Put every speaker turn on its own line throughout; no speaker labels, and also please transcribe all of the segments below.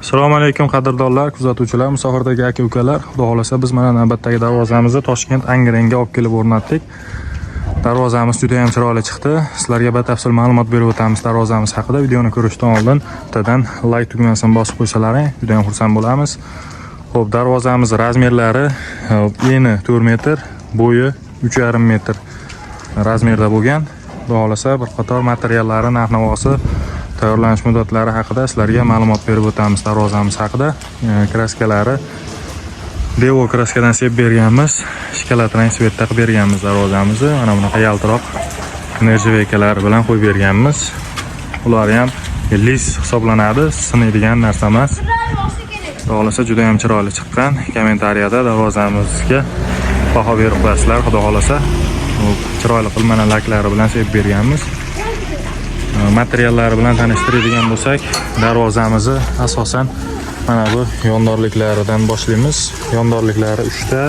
Assalomu alaykum qadrdonlar, kuzatuvchilar, musofirdagi aka-ukalar. Xudo xolasa biz mana navbatdagi darvozamizni Toshkent Angranga olib kelib o'rnatdik. Darvozamiz juda ham chiroyli chiqdi. Sizlarga batafsil ma'lumot berib o'tamiz darvozamiz haqida. Videoni ko'rishdan oldin bittadan like tugmasini bosib qo'ysalaring, juda ham xursand bo'lamiz. Xo'p, darvozamiz razmerlari eni 4 metr, bo'yi 3,5 metr razmerda bo'lgan. Xudo xolasa bir qator materiallari, narx-navosi, tayyorlanish muddatlari haqida sizlarga ma'lumot berib o'tamiz darvozamiz haqida. Kraskalari Devo kraskadan sepib berganmiz. Shokolad rang цвет da qilib berganmiz darvozamizni. Mana bunaqa yaltiroq нержавейка lar bilan qo'yib berganmiz. Ular ham lis hisoblanadi, sinadigan narsa emas. Xudo xolasa juda ham chiroyli chiqqan. Kommentariyada darvozamizga baho berib qo'yasizlar, xudo xolasa. Chiroyli qilib mana laklari bilan sepib berganmiz. Materiallari bilan tanishtiradigan bo'lsak, darvozamizni asosan mana bu yondorliklaridan boshlaymiz. Yondorliklari 3 ta,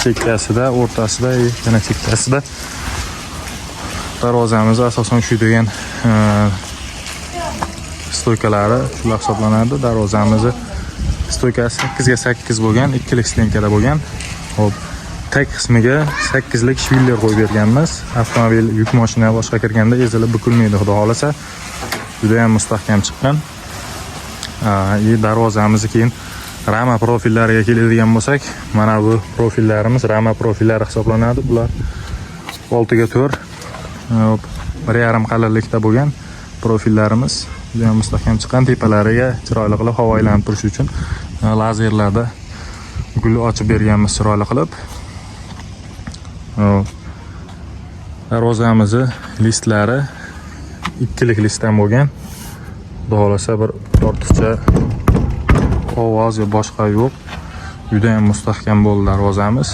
chekkasida, o'rtasida va yana chekkasida. Darvozamizni asosan ushlaydigan стойка lari shular hisoblanadi. Darvozamizni стойка si 8 ga 8 bo'lgan, ikkilik стенка da bo'lgan. Xo'p, tag qismiga 8lik швеллер qo'yib berganmiz. Avtomobil, yuk mashina boshqa kirganda ezilib bukilmaydi, xudo xolasa. Juda ham mustahkam chiqqan. И darvozamizni keyin rama profillariga keladigan bo'lsak, mana bu profillarimiz rama profillari hisoblanadi. Bular 6 ga 4, hop, 1,5 qalinlikda bo'lgan profillarimiz juda ham mustahkam chiqqan. Tepalariga chiroyli qilib havo aylanib turishi uchun lazerlarda gul ochib berganmiz chiroyli qilib. Hop. Darvozamizni listlari ikkilik listdan bo'lgan. Xudo xolasa bir ortiqcha ovoz yo boshqa yo'q. Juda ham mustahkam bo'ldi darvozamiz.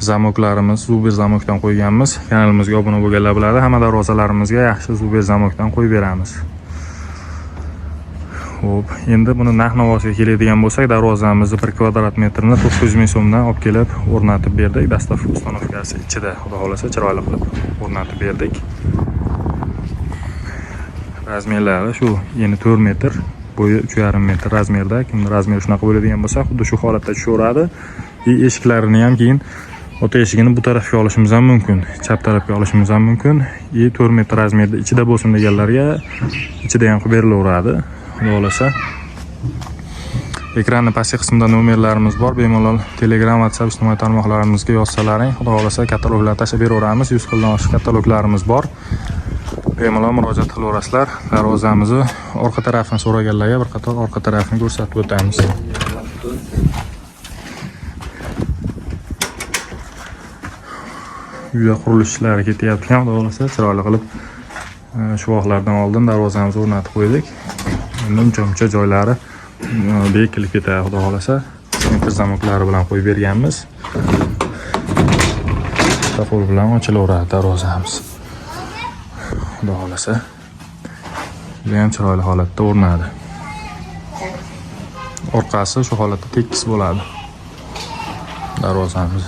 Замок larimiz Zuber замок dan qo'yganmiz. Kanalimizga obuna bo'lganlar biladi, hamma darvozalarimizga yaxshi Zuber замок dan qo'yib beramiz. Xo'p, endi buni narx-navosiga keladigan bo'lsak, darvozamizni 1 kvadrat metrini 900 ming so'mdan olib kelib o'rnatib berdik. Доставка, установка si ichida, xudo xolasa chiroyli qilib o'rnatib berdik. Razmerlari shu eni 4 metr, bo'yi 3,5 metr razmerda. Kimni razmeri shunaqa bo'ladigan bo'lsa, xuddi shu holatda tushaveradi. И eshiklarini ham keyin o'ta eshigini bu tarafga olishimiz ham mumkin, chap tarafga olishimiz ham mumkin. И 4 metr razmerda ichida bo'lsin deganlarga ichida ham qilib berilaveradi. Xudo xolasa. Ekranni pastki qismida nomerlarimiz bor. Bemalol Telegram, WhatsApp, ijtimoiy tarmoqlarimizga yozsalaring, xudo xolasa kataloglar tashlab beraveramiz. 100 xildan oshiq kataloglarimiz bor. Bemalol murojaat qilaverasizlar. Darvozamizni orqa tarafini so'raganlarga bir qator orqa tarafini ko'rsatib o'tamiz. Uyda qurilish ishlari ketyapti ekan, xudo xolasa chiroyli qilib shu vaqtlardan oldin darvozamizni o'rnatib qo'ydik. Endi uncha-muncha joylari bekilib ketadi, xudo xolasa. Центр замок lari bilan qo'yib berganmiz. Bitta qo'l bilan ochilaveradi darvozamiz. Xudo xolasa. Juda ham chiroyli holatda o'rnadi. Orqasi shu holatda tekis bo'ladi. Darvozamiz.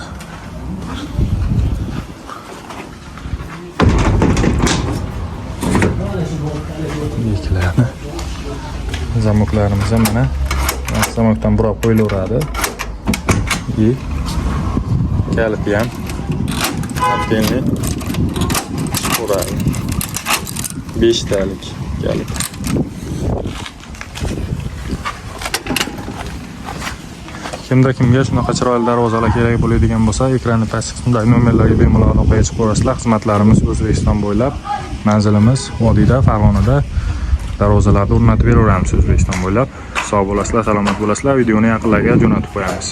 Bekiladi. Замок larimiz ham mana замок dan burab qo'yilaveradi. И kaliti ham отдельный chiqaveradi. 5 talik kalit. Kimda kimga shunaqa chiroyli darvozalar kerak bo'ladigan bo'lsa, ekranni pastki qismidagi nomerlarga bemalol aloqaga chiqib ko'rasizlar. Xizmatlarimiz O'zbekiston bo'ylab, manzilimiz Vodiyda, Farg'onada darvozalarni o'rnatib beraveramiz O'zbekiston bo'ylab. Sog' bo'lasizlar, salomat bo'lasizlar. Videoni yaqinlarga jo'natib qo'yamiz.